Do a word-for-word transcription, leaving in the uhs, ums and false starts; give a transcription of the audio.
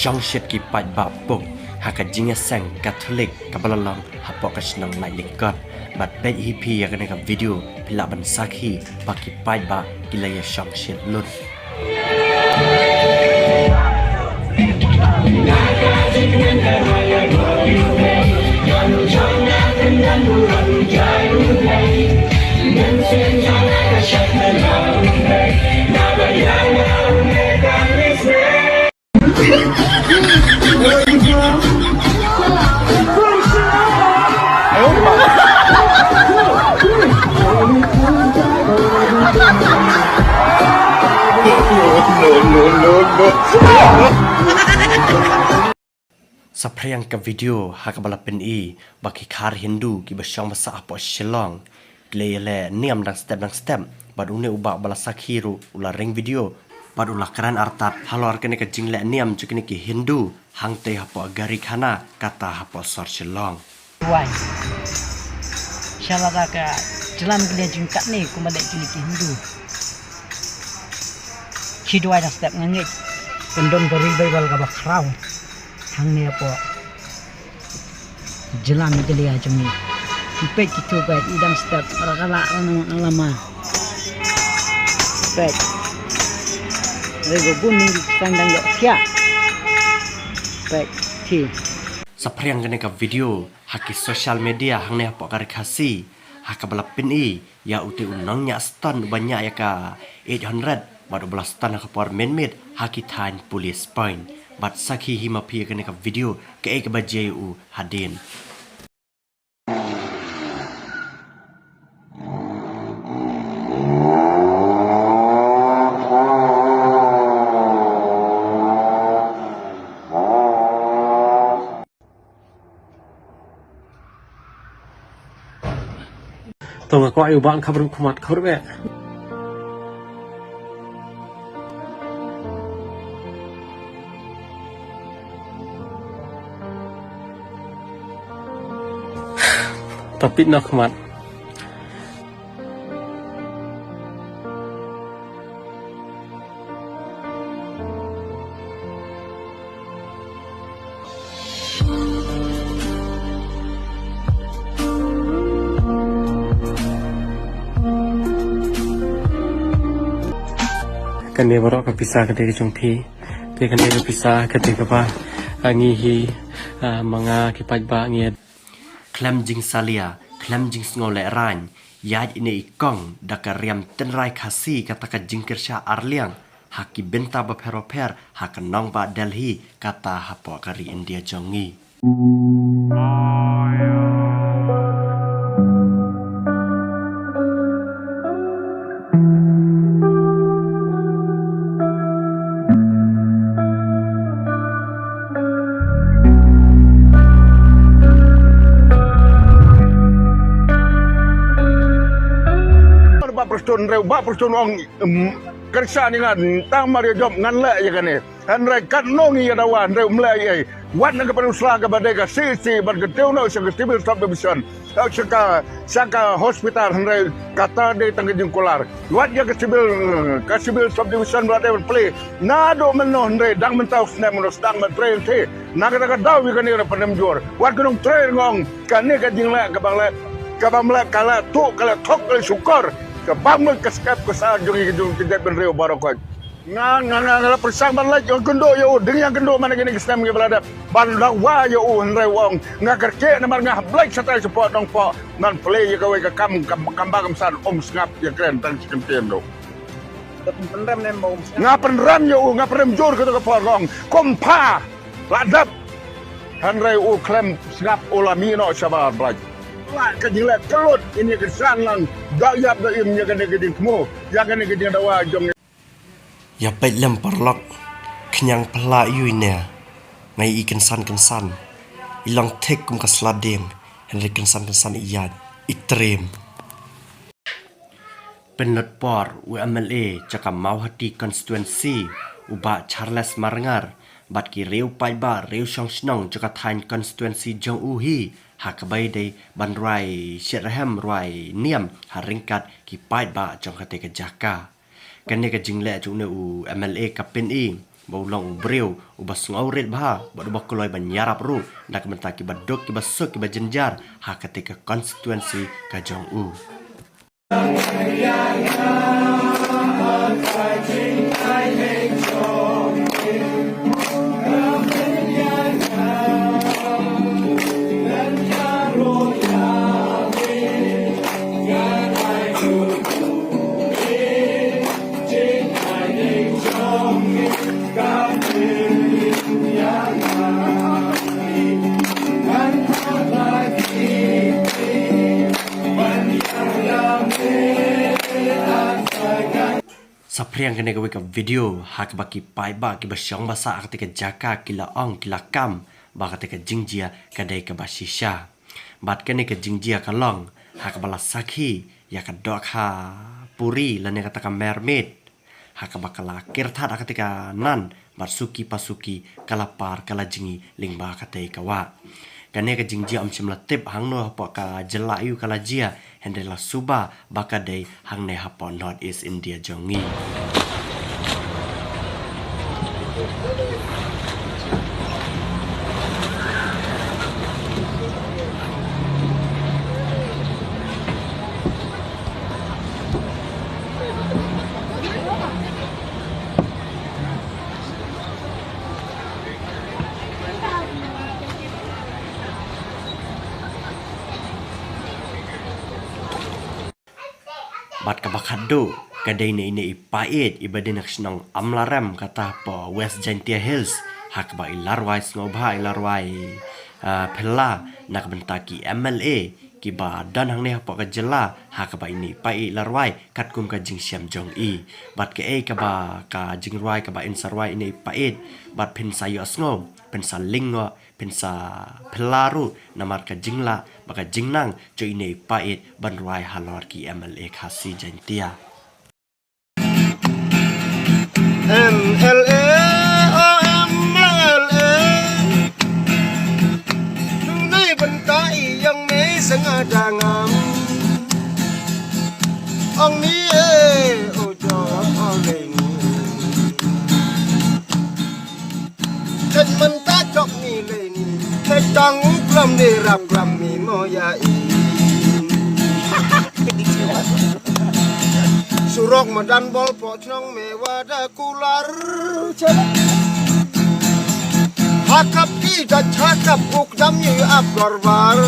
Shong shit ki paidbah pung ha ka jingïaseng Katholik kaba la long hapoh ka shnong Laitlyngkot. Bad peit hi phi ïa kane ka video phi lah ban sakhi ba ki paidbah ki la ïa shong shit lut. Saphriang ka video ha kaba la pyni ba ki khar Hindu kiba shong ba sah hapoh Shillong ki la ïaleh niam dang step dang step, bad une u bah ba la sakhi ruh u la ring video bad u la kren artat halor kane ka jingleh niam jong kine ki Hindu hangtei hapoh Gari Khana kata hapoh sor Shillong. Duwai. Sha lada ka jylla Meghalaya jong ngi katne kumba leh kine ki Hindu. Ki duwai dang step, nga ngeit kan don ka revival kaba khraw hangne hapoh jylla Meghalaya jong ngi. Phi peit kito, peit, i dang step, ra ka lah, ra na lama. Peit. Re go bun ni sang dang ïoh pia. Peit, phi. Saphriang kane ka video ha ki social media hangne hapoh ka Ri Khasi ha kaba la pyni ïa uto u nongñiah stone uba ñiah ïa ka eight hundred bad uba la stone ha ka por mynmiet ha ki thaiñ police point. Bad sakhi hi ma phi ïa kane ka video kaei kaba jia ïa u hadien. To nga kwah ïa u bah, kham ruh khmat, kham ruh eh. To pit noh khmat. Kane baroh ka pisa ka dei ka jong phi. Te kane ka pisa ka dei kaba, ah, ngi hi, ah, ma nga ki paidbah ngi. Khlem jingsalia, khlem jingsngew lehraiñ, ïaid ine i kong da ka riam tynrai Khasi kata ka jingkyrshan arliang ha ki bynta bapher bapher ha ka nongbah Delhi kata hapoh ka ri India jong ngi. Bah Prestone, hynrei Bah Prestone ong, em, kyrshan ïa nga, tang mar ïa jop ngan leh ïa kane. Hynrei katno ngi ïa dawa, hynrei um leh ei ei. Wat na ka pynusla kaba dei ka C E C bad ka tiew noh sha ka civil subdivision. Sha ka, sha ka hospital, hynrei kata dei tang ka jingkular. Wat ïa ka civil, ka civil subdivision ba la dei ban plie. Naduh mynno hynrei dang mynta u snem u sdang ban trei lynti. Na kata ka daw ïa kane ka pynrem jur. Wat ka nongtrei nga ong kane ka jingleh kaba leh, kaba leh ka leh tuh, ka leh thok, ka leh shukor. Kaba mut ka skep ka sah jong ngi, jong ki jaitbynriew baroh khoit. Nga, nga, nga, nga la pyrshang ban leit ïakynduh ïa u, dang ïakynduh man kine ki snem kiba la dep. Ban dawa ïa u, hynrei u ong nga kyrkieh namar nga hap leit shatai shapoh nongpoh ban plie ïa kawei ka kam, kam, kam ba kam san, um sngap ïakren tang shi kyntien ruh. Nga pynrem ïa u, nga pynrem jur kato ka por, nga ong, "Kong, pha la dep." Hynrei u khlem sngap, u la mih noh shabar bad la ka jingleh kyllut ïa kane ka shan lang, da ïap da im ïa kane ka jingthmu, ïa kane ka jingdawa jong Ïa peit lem paralok, khñiang phylla ïu ine, nga i kynsan kynsan, i long thik kum ka sla dieng, hynrei kynsan kynsan i ïaid, i triem. Pynlut por u M L A jong ka Mawhati constituency, u Bah Charles Marngar, bad ki riew paidbah riew shong shnong jong ka thaiñ constituency jong u hi, ha kaba ïadei ban rwai shitrhem rwai niam ha ryngkat ki paidbah jong kata ka jaka. Kane ka jingleh jong une u M L A ka pyni ba u long u briew uba sngewrit bha bad uba kloi ban ïarap ruh na ka bynta kiba duk, kiba suk, kiba jynjar ha kata ka constituency ka jong u. Sa phriang kane kawei ka video ha kaba ki paidbah kiba shong ba sah ha kata ka jaka ki la ong, ki la kam ba kata ka jingjia ka dei kaba shisha. Bad kane ka jingjia ka long ha kaba la sakhi ïa ka dohkha puri lane kata ka mermaid, ha kaba ka la kyrthat ha kata ka nan bad suki pa suki ka la par, ka la jngi lyngba katei ka wah. Kane ka jingjia ym shym la tip hangno hapoh ka jylla aiu ka la jia, hynrei la suba ba ka dei hangne hapoh North East India jong ngi. Bad kaba khadduh ka dei na ine i paid iba dei na ka shnong Amlarem, kata hapoh West Jaintia Hills, ha kaba i la rwai sngewbha, i la rwai, ah, phylla na ka bynta ki M L A kiba don hangne hapoh ka jylla, ha kaba ine i paid i la rwai katkum ka jingshem jong i. Bad kaei kaba ka jingrwai kaba yn sa rwai ine i paid, bad phin sa ïohsngew, phin sa lyngkhuh, phin sa phylla ruh namar ka jinglah bad ka jingnang jong ine i paid ban rwai halor ki M L A Khasi Jaintia. M L A, oh M L A, nunei bynta i ïong me sngewdang am. Ong ni e, oh jong, oh le ni. Khet mynta jok ni le ni. Khet tang u klam ni rap klam ni mo ïa i. Surok madan bol po chnong me wada kular. Hakap ki da hakap uk dam yu ap dorbar.